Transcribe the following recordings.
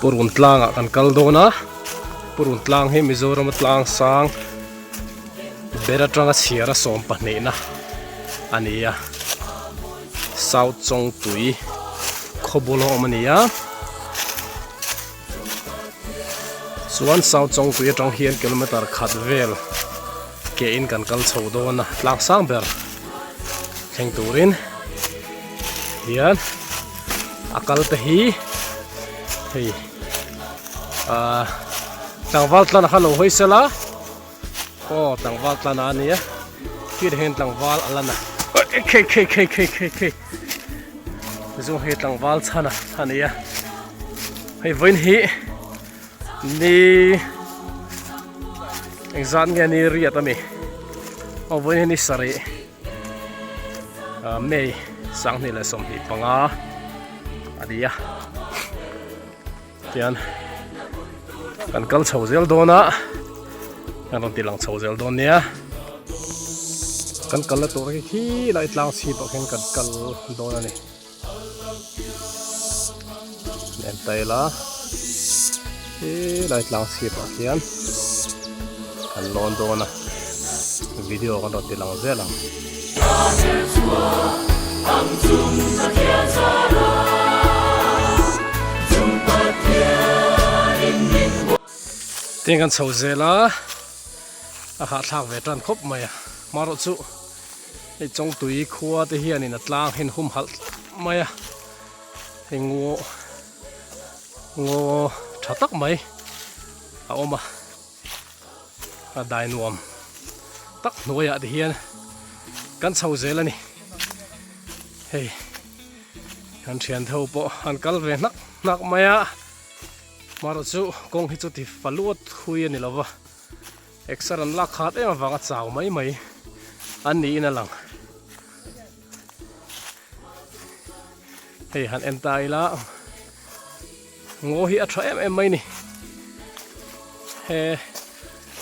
Purun tlangah kan kal dawn a, Purun tlang hi Mizorama tlang sang ber atanga chhiar a 12 na a ni a, South Chawngtui khawbul a awm a ni a, chuan South Chawngtui atang hian kilometer khat vel ke in kan kal chho dawn a, tlang sang ber thleng turin hian a kal te hi hei ahh tlangval tlan kha lo hawi sela aw tlangval tlan a nia khi te hian tlangval a lan a khei khei khei khei khei khei zu hei tlangval chhan a a nia hei vawiin hi ni engzat nge ni riat ami aw vawiin hi ni sarih May 2025 a ni a tian kan kal chho zel dawn a kan rawn ti lang chho zel dawn nia kan kal na tur hi khi lai tlang chhip ah khian kan kal dawn a ni en ta ila khi lai tlang chhip ah khian kan lawn dawn a video kan rawn ti lang zel ang. Tin kan chho zel a a hahthlak ve tan khawp mai a hmarawh chu hei Chawngtui khua te hianin a tlang hin humhalh mai a hei ngaw ngaw tha tak mai a awm a a dai nuam tak hnuaiah te hian kan chho zel a ni hei kan thian tho pawh an kal ve hnak hnak mai a marawh chu kawng hi chu ti fa luat hui a ni lo va. Exer an lak khat em avanga chau mai mai an niin a lang. Hei han en ta ila ngaw hi a tha em em mai ni. He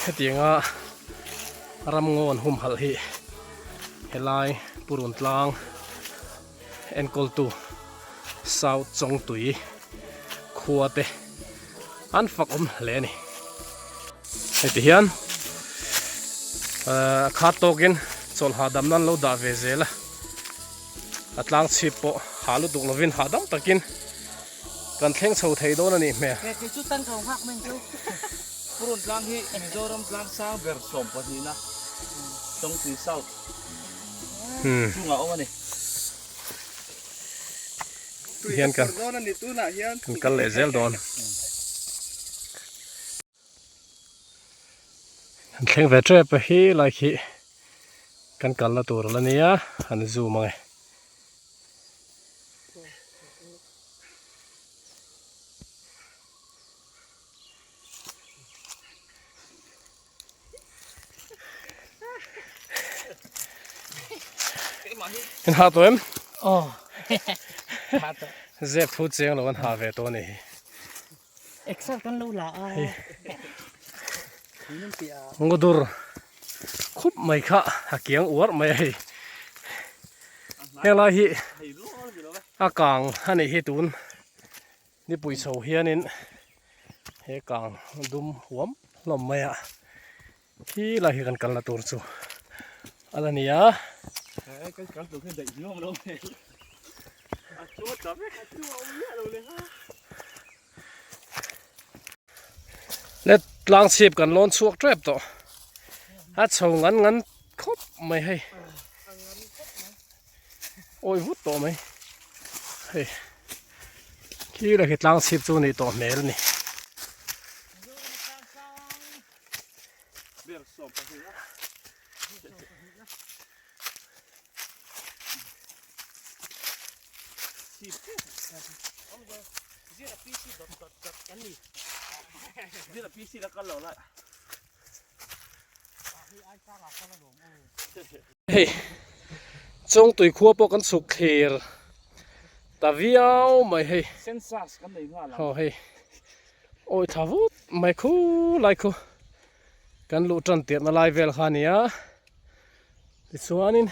hetianga ram ngaw an humhalh hi helai Purun tlang enkawltu South Chawngtui khua te an fak awm hle a ni. Heti hian a khat tawkin chawlh hahdam nan lo dah ve zel a, a tlang chhip pawh hah lutuk lovin hahdam takin kan thleng chho thei dawn a nih hmel. Kei chu tan chho nghak mai chu. Purun tlang hi Mizoram tlang sang ber 12 na Chawngtui South chungah awm a ni. Hian kan kan kal leh zel dawn. Kan thleng ve tep a hi lai khi kan kalna tur ala nia an zoom ang e. In ha tawh em? Aw. Ha tawh. Zep thu cheng lo an ha ve tawh a ni hi. Exer kan lo la a. Ngudur khup mai kha a kiang uar mai a hei. Helai hi a kang a nih hi tun nipui chho hianin he kang dum huam hlawm mai a khi lai hi kan kalna tur chu a la ni a. Le tlang chhip kan lawn chhuak tep tawh a chho ngan ngan khawp mai hei awi vut tawh mai hei khi la khi tlang chhip chu nih tawh hmel a ni. Hei Chawngtui khua pawh kan chhuk thlir ta viau mai hei aw hei awi tha vut mai khu lai khu kan luh tan tirhna lai vel kha a nia tichuanin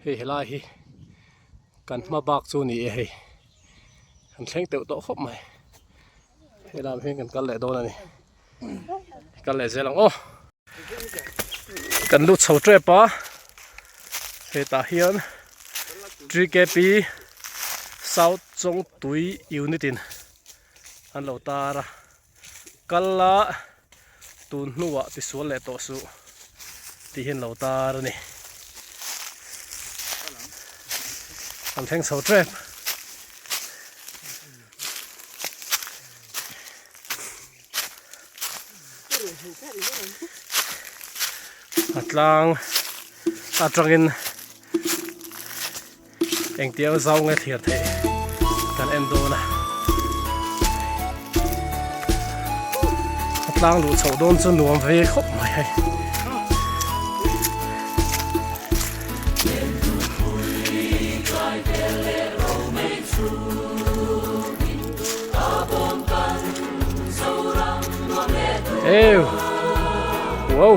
hei helai hi kan hma bak chu a ni e hei kan thleng teuh tawh khawp mai. Helam hian kan kal leh dawn a ni. Kal leh zel ang aw. Kan lut chho tep a. Hetah hian TKP South Chawngtui Unit in an lo tar a. Kal la tun hnuah tisual leh tawh suh tih hi an lo tar a ni. Kan thleng chho tep. A tlang atangin engtiang zau nge thlir theih kan en dawn a a tlang luh chhoh dawn chu nuam ve khawp mai hei. Ew. Wow.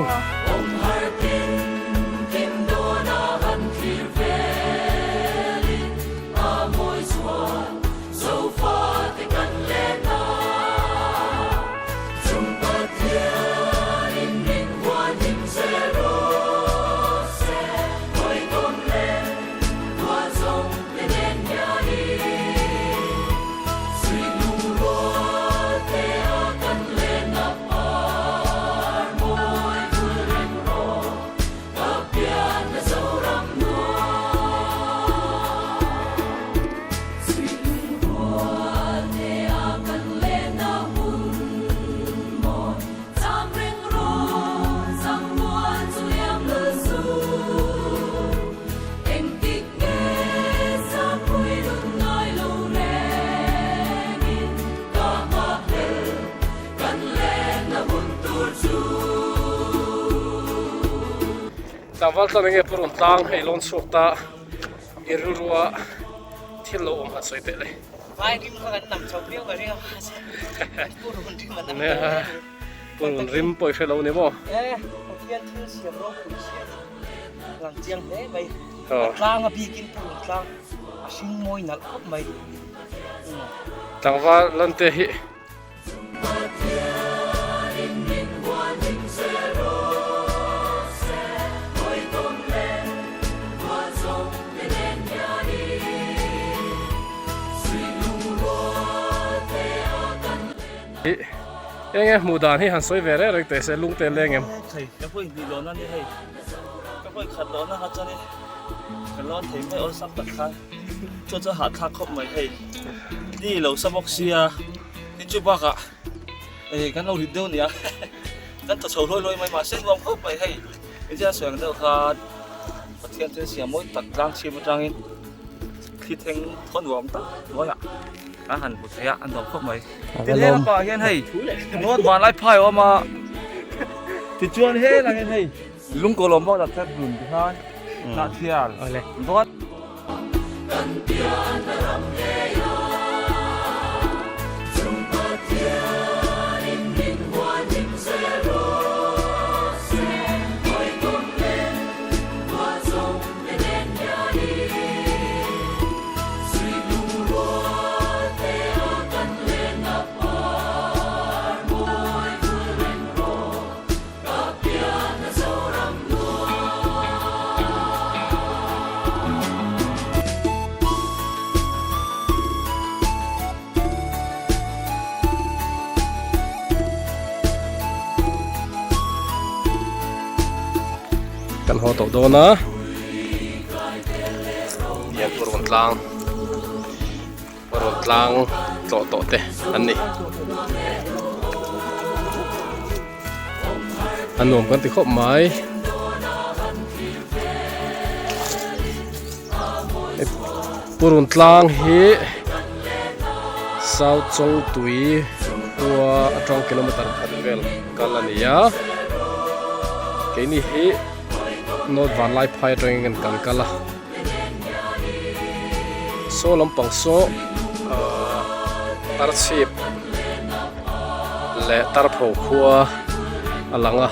Tlangval tlan enge purun tlang hei lawn chhuak ta i rilrua thil lo awm han sawi teh le. Vai rim kha kan nam chho viau ka ring a mahse purun rim a nam viau a ni. Purun rim pawh i hre lo ni maw? E Pathian thil siam ropui siam lang chiang hle mai. A tlang a bikin purun tlang a hring mawi nalh khawp mai. Tlangval lan te hi. Eng e hmuh dan hi han sawi ve reng reng teh se lung te leng em. Thei ka pawh inhnih lawna ni hei ka pawh inkhat lawna kha chuan in ka lawn thei mai awlsam tak khan chu chu hahthlak khawp mai hei ni lo sa bawk sia tin chu bakah eh kan lo rit deuh nia kan thaw chho hlawi hlawi mai mahse nuam khawp mai hei engtin a sawi ang deuh khan Pathian thil siam mawi tak tlang chhim atangin thli thleng thaw nuam tak hnuaiah kan han hmu thei a a nuam khawp mai tin he lamah hian hei note van lai phai a awm a tichuan helaiah hian hei lungkaw lawm bawk tak dun ti khan hnah thial dawn. Kan haw tawh dawn a hian purun tlang purun tlang tlawh tawh te an ni a nuam kan ti khawp mai purun tlang hi South Chawngtui khua atang kilometer khat vel kal a ni a keini hi North Vanlaiphai atangin kan kal a saw lampang saw ahh tarchhip leh tarpho khua a lang a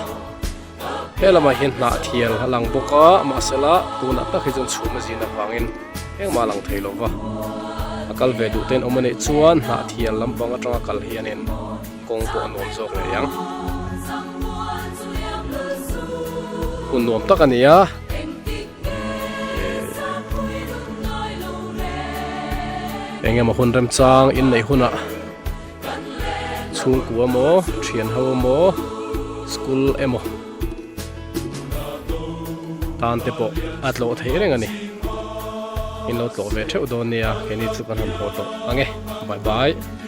he lamah hian hnah thial a lang bawk a mahsela tunah tak hi chuan chhum a zin avangin engmah a lang thei lo va. A kal ve duh ten awm a nih chuan Hnahthial lampang atanga kal hianin kawng pawh a nuam zawk ngei ang. Hun nuam tak a ni a. Eng emaw hun remchang inneih hunah chhungkua emaw thian ho emaw school emaw tan te pawh a tlawh theih reng a ni in lo tlawh ve theuh dawn nia keini chu kan han haw tawh ang e bye bye.